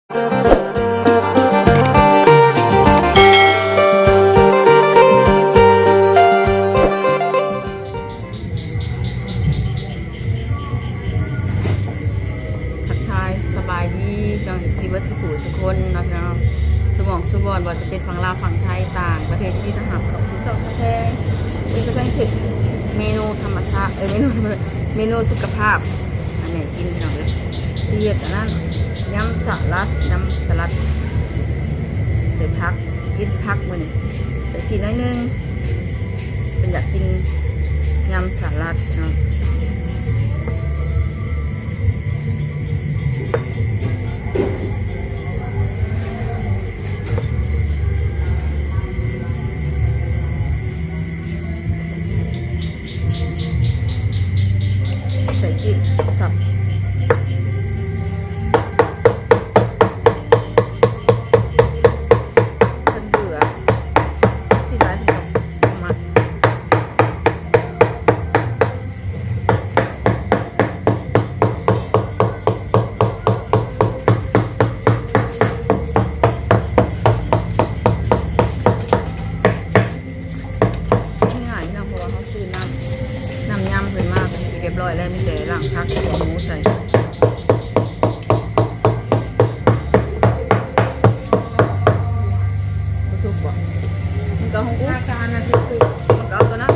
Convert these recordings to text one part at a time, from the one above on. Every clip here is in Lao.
ທັກທາຍສະບາຍດີພີ່ນ້ອງ ເອັຟຊີ ເບິດສູ່ຜູ້ສູ່ຄົນເນາະພີ່ນ້ອງ ສູ່ໝ່ອງສູ່ບ່ອນ ບໍ່ວ່າຈະເປັນຝັ່ງລາວ ຝັ່ງໄທ ຕ່າງປະເທດທີ່ຕາຫາກ ເຂົ້າສູ່ຊ່ອງສະແພງ ເປັນສະແພງເຮັດເມນູທຳມະຊາດ ເອີ ເມນູທຳມະຊາດ ເມນູສຸຂະພາບ ອັນນີ້ກິນພີ່ນ້ອງເອີຍ ຊິເຮັດອັນນັ້ນ ຍຳສະຫຼັດ ຍຳສະຫຼັດ ໃສ່ຜັກ ກິນຜັກມື້ນີ້ ໃສ່ຊີ້ນໜ້ອຍໜຶ່ງ ເພິ່ນຢາກກິນຍຳສະຫຼັດເນາະ ໃສ່ຈີ່ສັບ ເພິ່ນເບື່ອ ຊິຫຼາຍເພິ່ນກໍບໍ່ມັກ. ງ່າຍໆ ເນາະ ເພາະວ່າເຮົາຊື້ນ້ຳ ນ້ຳຍຳເພິ່ນມາເປັນທີ່ຮຽບຮ້ອຍແລ້ວ ມີແຕ່ລ້າງຜັກ ເອົາໝູໃສ່ ບໍ່ສຸກບໍ່? ມັນກໍເອົາຂອງກູ ອາການນະ ມັນກໍເອົາຕົວນັ້ນ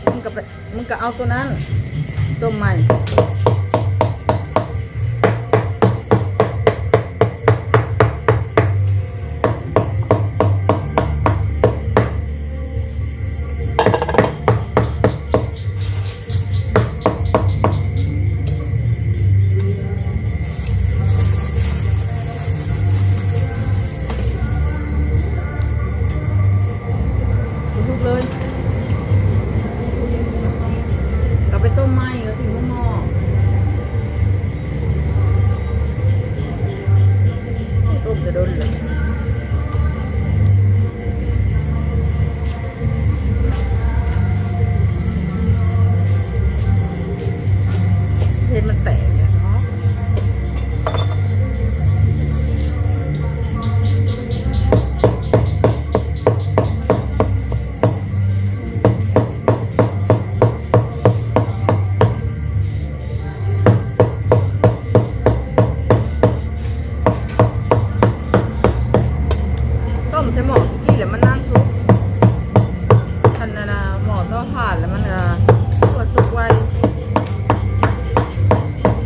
ມັນກໍໄປ ມຶງກໍເອົາຕົວນັ້ນຕົ້ມໃໝ່ ບໍ່ສຸກເລີຍ ເອົາໄປຕົ້ມໃໝ່ ເອົາຖິ້ມລົງໝໍ້ ຕົ້ມແຕ່ດົນແລ້ວ ເຮັດມັນແຕກແລ້ວເນາະ. ຕົ້ມໃສ່ໝໍ້ກີ້ແລ້ວມັນນານສຸກ ຄັນອັນນ່າ ໝໍ້ເຕົາຖ່ານແລ້ວມັນກະ ກວດສຸກໄວ. ເ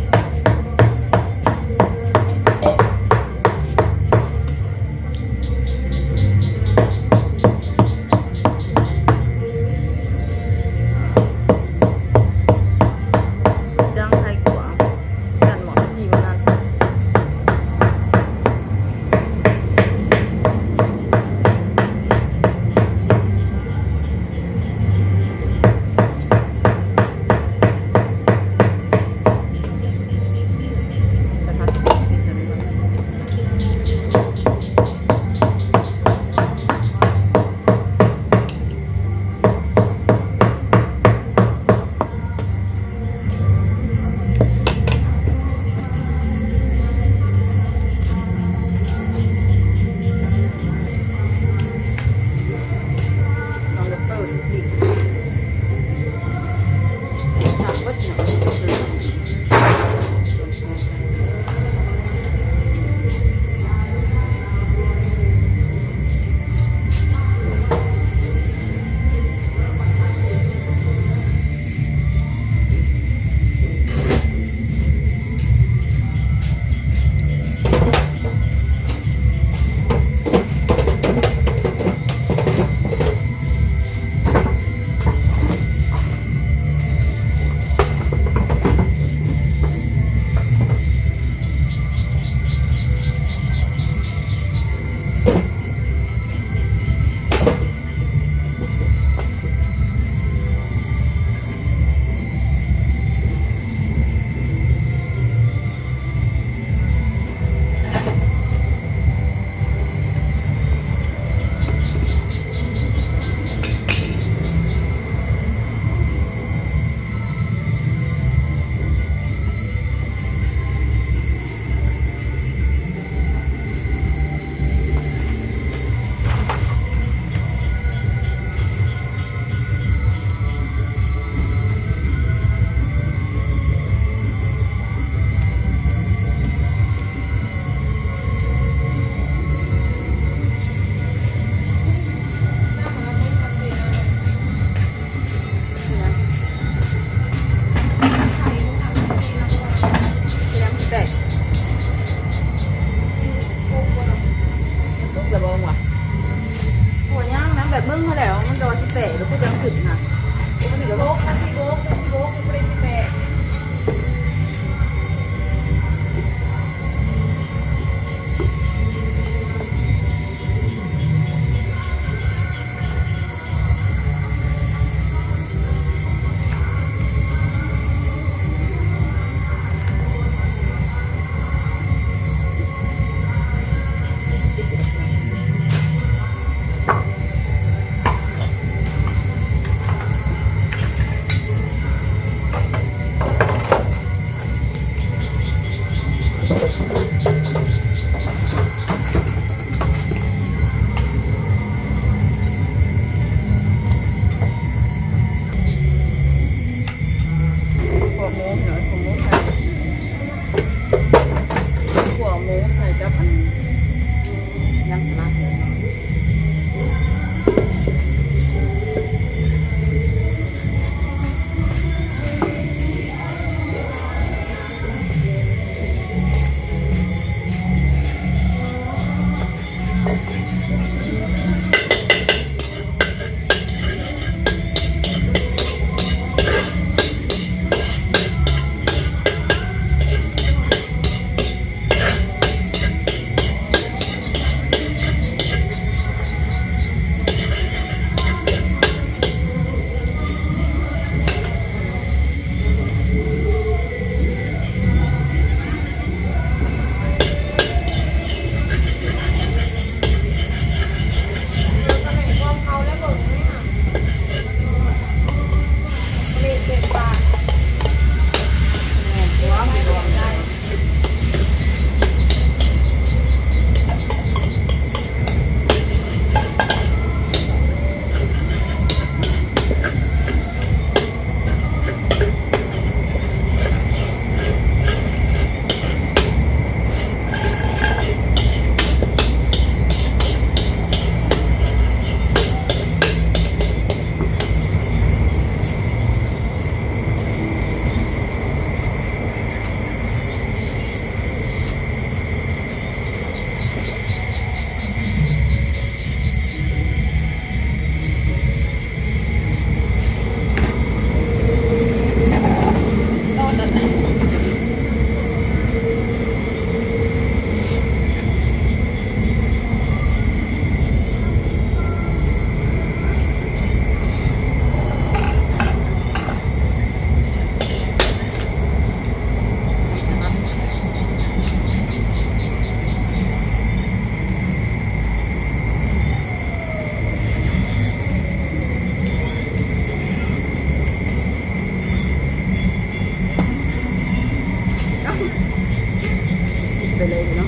ໄປເລີຍເນາະ.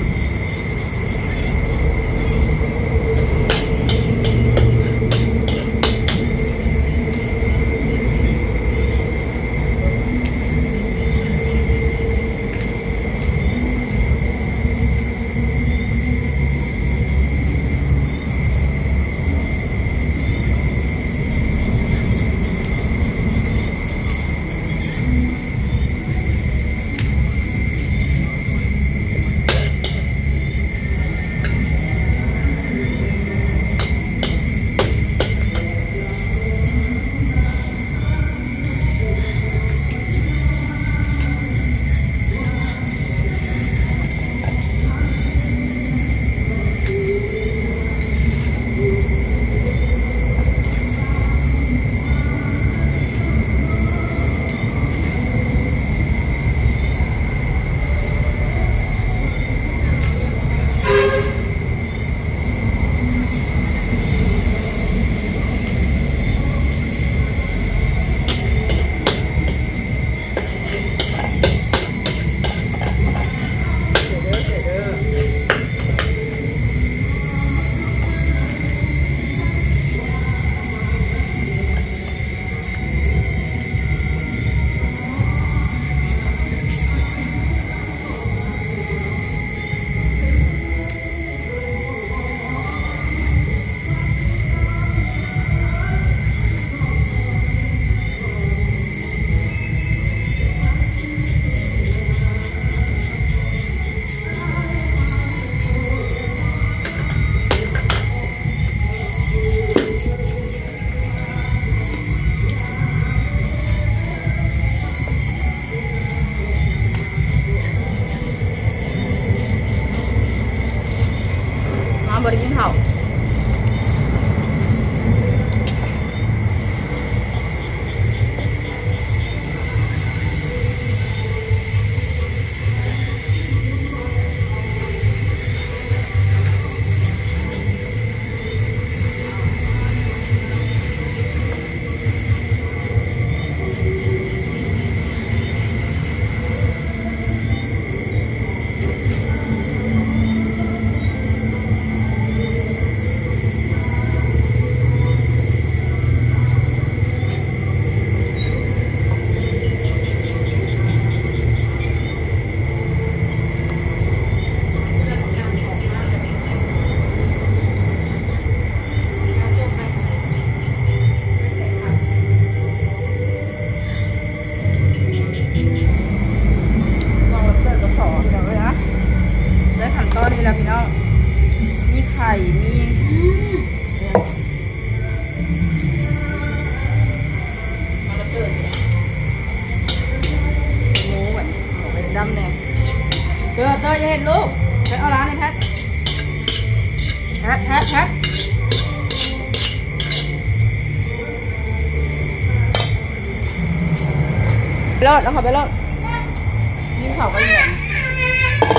ມາບໍ່ໄດ້ກິນເຂົ້າ. ໄດ້ຂັ້ນຕອນນີ້ແລ້ວພີ່ນ້ອງ ມີໄຂ່ ມີ ໝູ ບັດນີ້ ໝູໄປດຳແດ່. ເຕີ ເຕີ ຢ່າເຮັດລູກ ແພັດເອົາຫຼານໃຫ້ແພັດ ແພັດ ແພັດ ແພັດ. ໂລດ ເອົາເຂົ້າໄປໂລດ ກິນເຂົ້າກັນແລ້ວ.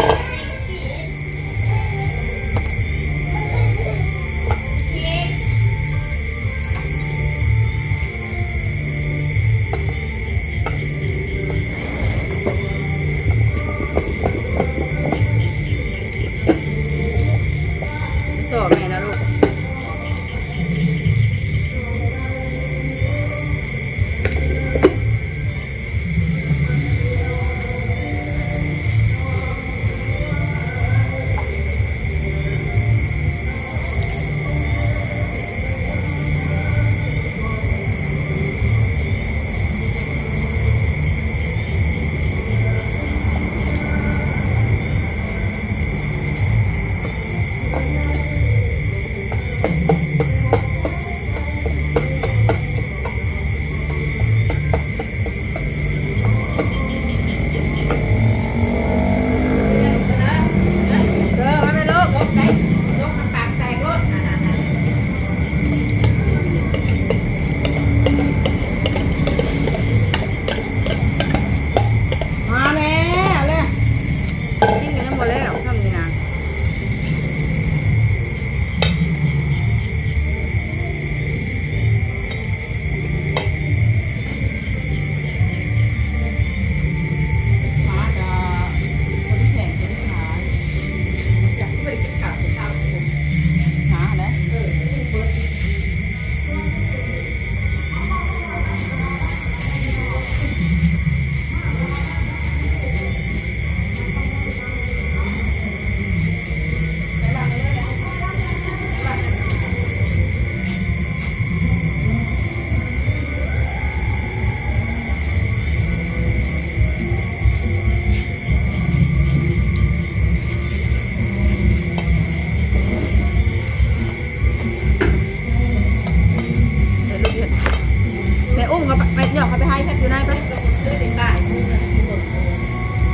ໂຊແມ່ນະລູກ.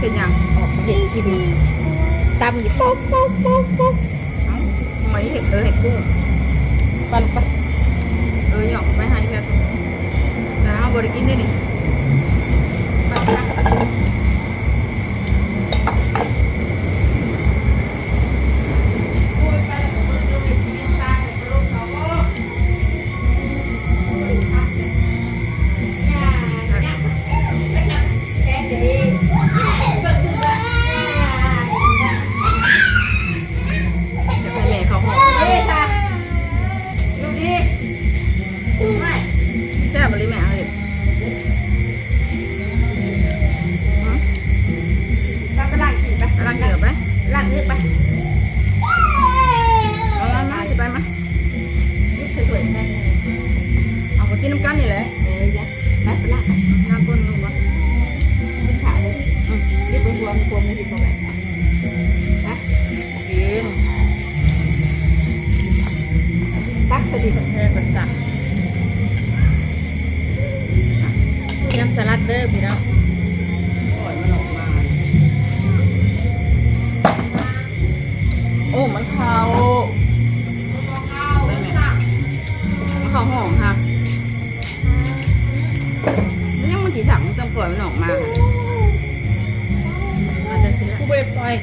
ເຮັດຫຍັງ? ອອກເຮັດກິນ ຕຳຢູ່ ປົກ ປົກ ປົກ ປົກ. ເອົ້າ ຫອຍເຫັດ ເອີ ເຫັດກຸ້ງ ປັ່ນໄປ. ເອີ ຫຍອກໄປໃຫ້ແບບ ແຕ່ເຮົາບໍ່ໄດ້ກິນເດ້ນີ້ ປັ່ນໄປ. ແຊບອີ່ຫຼີແມ່ ເອົາອີ່ຫຼີ. ໄປ ໄປລ້າງຂີ້ໄປ ລ້າງຂີ້ໄປ ລ້າງມືໄປ. ເອົາມາ ມາ ຊິໄປ ມາ. ເອົາ ກໍກິນນຳກັນນີ້ແຫຼະ. ເອີ ຢ່າ ໄປ ໄປລ້າງ ລ້າງກົ້ນລູກວ່າ ກິນເຂົ້າເລີຍ. ອືມ ກິນເບິ່ງ ພວກ ພວກມັນກິນບໍ່ໄດ້ ໄປ. ກິນ ຕັກພໍດີ ແມ່ເພິ່ນຕັກ. ຕຽມສະຫຼັດເດີພີ່ນ້ອງ. ໂອ້ຍ ມັນອອກມາ ໂອ້ ມັນເຂົ້າ ມັນເຂົ້າຫ້ອງຫັ້ນ. ມັນຍັງ ມັນຊິສັງ ມັນຕ້ອງປ່ອຍມັນອອກມາ. ມັນຈະຊິລະ ກູບໍ່ໄດ້ປ່ອຍ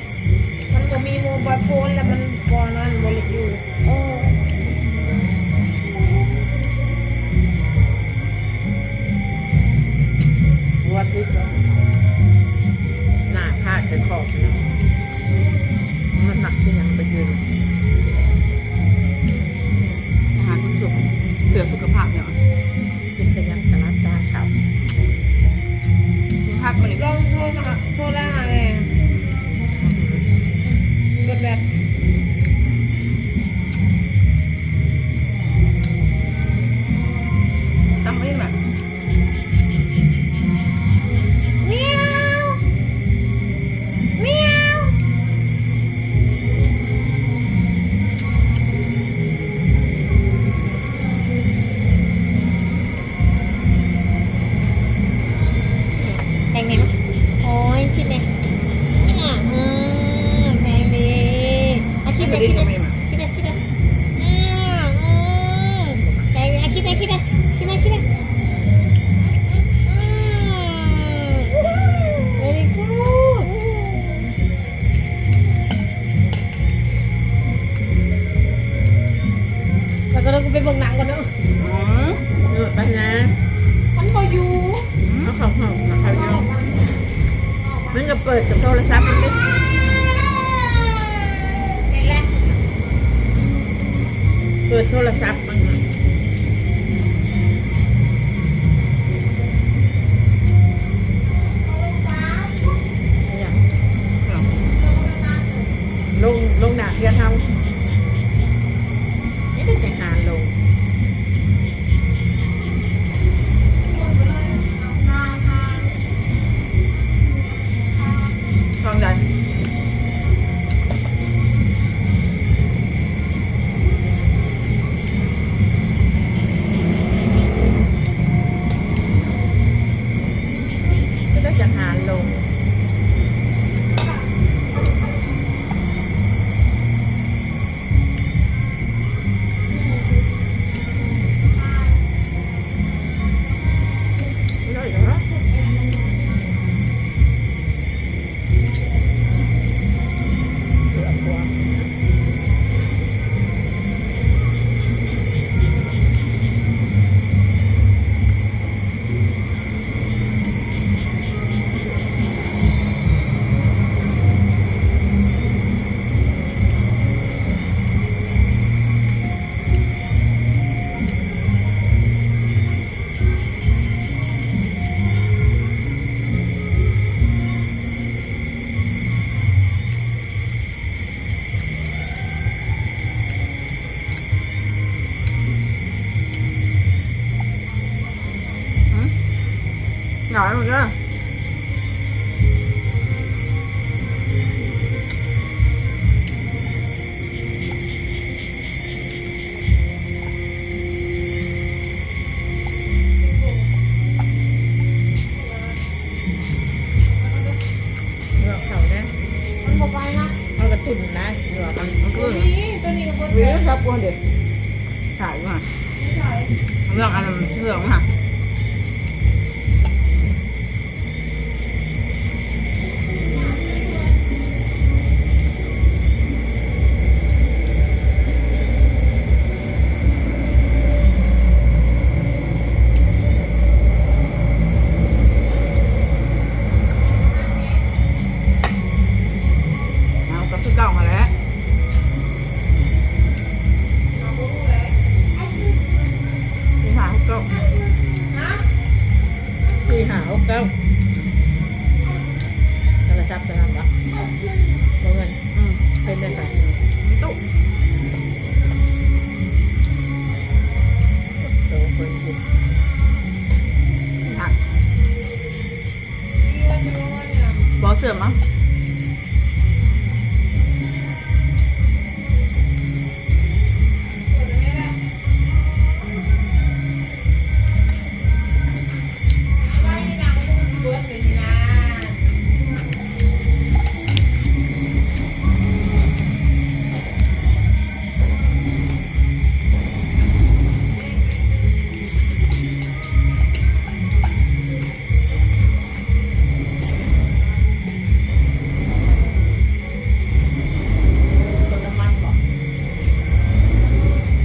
ມັນບໍ່ມີໝູ່ປ່ອຍໂພນ ແລ້ວມັນບໍ່ນັ້ນ ບໍ່ເລີຍຢູ່. ໂອ້ ຫົວຕິດ ໜ້າພາດໄປຂອບນະ ມັນມັກເປັນຫຍັງໄປຢືນ. ອາຫານສຸກ ເພື່ອສຸຂະພາບເນາະ. ກິນແຕ່ຍຳສະຫຼັດ ຊາເຂົ້າ ກິນຜັກມື້ນີ້. ລອງໂທຫາ ໂທລະຫາແດ່ ເບິດແບັດ ຕຳໄປນີ້ແບບ ແມວ ແມວ. ແພງແດ່ ໂອ້ຍ ຄິດແດ່ ອືມ ແພງເດ້ ອາ ຄິດແດ່ ຄິດແດ່ ຄິດແດ່ ຄິດແດ່ ອືມ ອືມ ແພງເດ້ ອາ ຄິດແດ່ ຄິດແດ່ ຄິດແດ່ ຄິດແດ່ ອືມ very good. ແລ້ວກໍເດີນໄປເບິ່ງໜັງກ່ອນເດີ. ອືມ ເອີ ໄປນະ ມັນບໍ່ຢູ່. ອືມ ເອົາເຂົ້າຫ້ອງ ເອົາເຂົ້າຢູ່. ມັນກໍເປີດກັບໂທລະສັບມັນເດ້. ນີ້ແຫຼະ ເປີດໂທລະສັບ. ລົງ ລົງໜ້າເຮືອນເຮົາ ນີ້ເປັນແຕ່ຫາລົງ. ທາງໃດ? ເຮົາກະຕຸ່ນນະ ເຫຼືອມັນ ມັນຄື ນີ້ ໂຕນີ້ກະບໍ່ ເຫຼືອຊາບປວນເດ ຂາຍມາ ເລື່ອງອັນເລື່ອງມາ ເອົາ ກະຄືເກົ່າຫັ້ນແຫຼະ ສີ່ຫ້າຫົກເກົ້າ ສີ່ຫ້າຫົກເກົ້າ ໂທລະສັບໂຕນັ້ນບໍ່ ບໍ່ແມ່ນ ອືມ ເປັນແບບໃດ ຕູ້ ໂຕເພິ່ນຢູ່ ພັກ ບໍ່ເຊື່ອມາ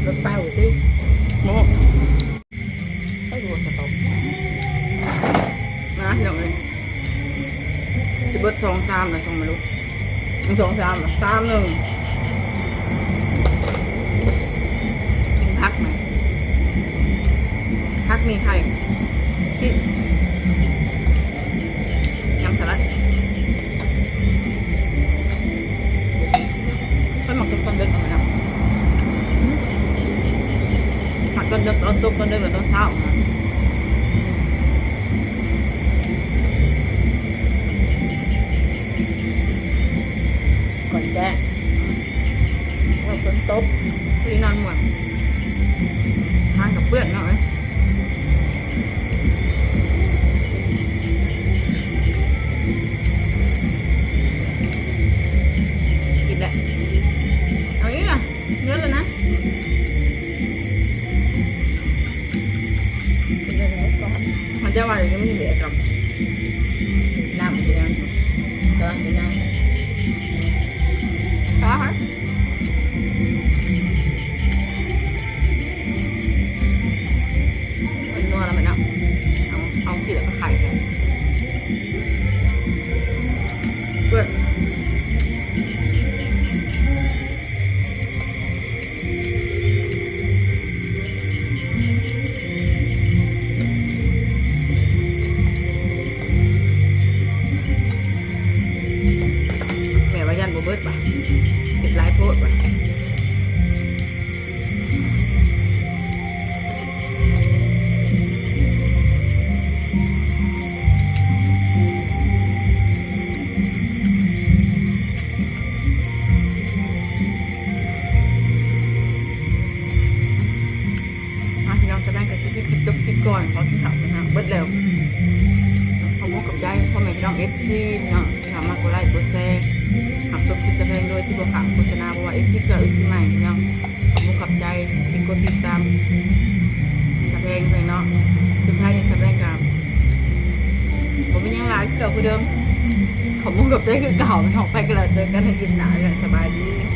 ລົດເຕົາຕິ ໂອ້ ໄປດູສະຕັອກ ມາພີ່ນ້ອງເອີຍ ຊິເບິດສອງຊາມແລ້ວ ສົ່ງມາລູກ ສອງຊາມແລ້ວ ຊາມໜຶ່ງ ກິນຜັກນະ ຜັກມີໄຂ່ ຊິ ຍຳສະຫຼັດ ຂ້ອຍມັກກິນຕອນເດິກເນາະ ມັກຕອນເດິກ ຕອນສຸກ ຕອນເດິກ ແລະ ຕອນເຊົ້ານະ ກ່ອນແຈ້ງ ເພາະວ່າຝົນຕົກ ພໍດີນອນມ່ວນ ທາງກະເປື້ອນເນາະ ກິນແຫຼະ ເອົາອີກລະ ເບິດແລ້ວນະ ມັນຈະວ່າຍັງມີແບບກັບ ນ້ຳເປັນຫຍັງ ກະລະເປັນຫຍັງ ມັນນົວແລ້ວແມ່ນເນາະ ເອົາ ເອົາກິນແລ້ວກະໄຂ່ໃສ່ ເປື້ອນ ແມ່ວ່າຢ້ານບໍ່ເບິດບາດ ເຮັດຫຼາຍໂພດບາດ ອ່ະ ພີ່ນ້ອງ ສະນັ້ນກະຊິປິດຄລິບ ຈົບຄລິບກ່ອນ ຂໍກິນເຂົ້າກ່ອນເນາະ ເບິດແລ້ວ ຂອບຄຸນຂອບໃຈພໍ່ແມ່ພີ່ນ້ອງ ເອັຟຊີ ພີ່ນ້ອງ ທີ່ເຂົ້າມາກົດໄລ້ກົດແຊ ຮັບຊົມຄລິບສະແພງໂດຍທີ່ບໍ່ຂາດໂຄສະນາ ບໍ່ວ່າ ເອັຟຊີ ເກົ່າ ເອັຟຊີ ໃໝ່ ພີ່ນ້ອງ ຂອບຄຸນຂອບໃຈທີ່ກົດຕິດຕາມສະແພງເນາະ ສຸດທ້າຍນີ້ສະແພງກະບໍ່ມີຫຍັງຫຼາຍ ຄືເກົ່າຄືເດີມ ຂອບຄຸນຂອບໃຈຄືເກົ່າ ພີ່ນ້ອງ ໄປກັນແລ້ວ ເຈີກັນໃນຄລິບໜ້າ ພີ່ນ້ອງ ສະບາຍດີ.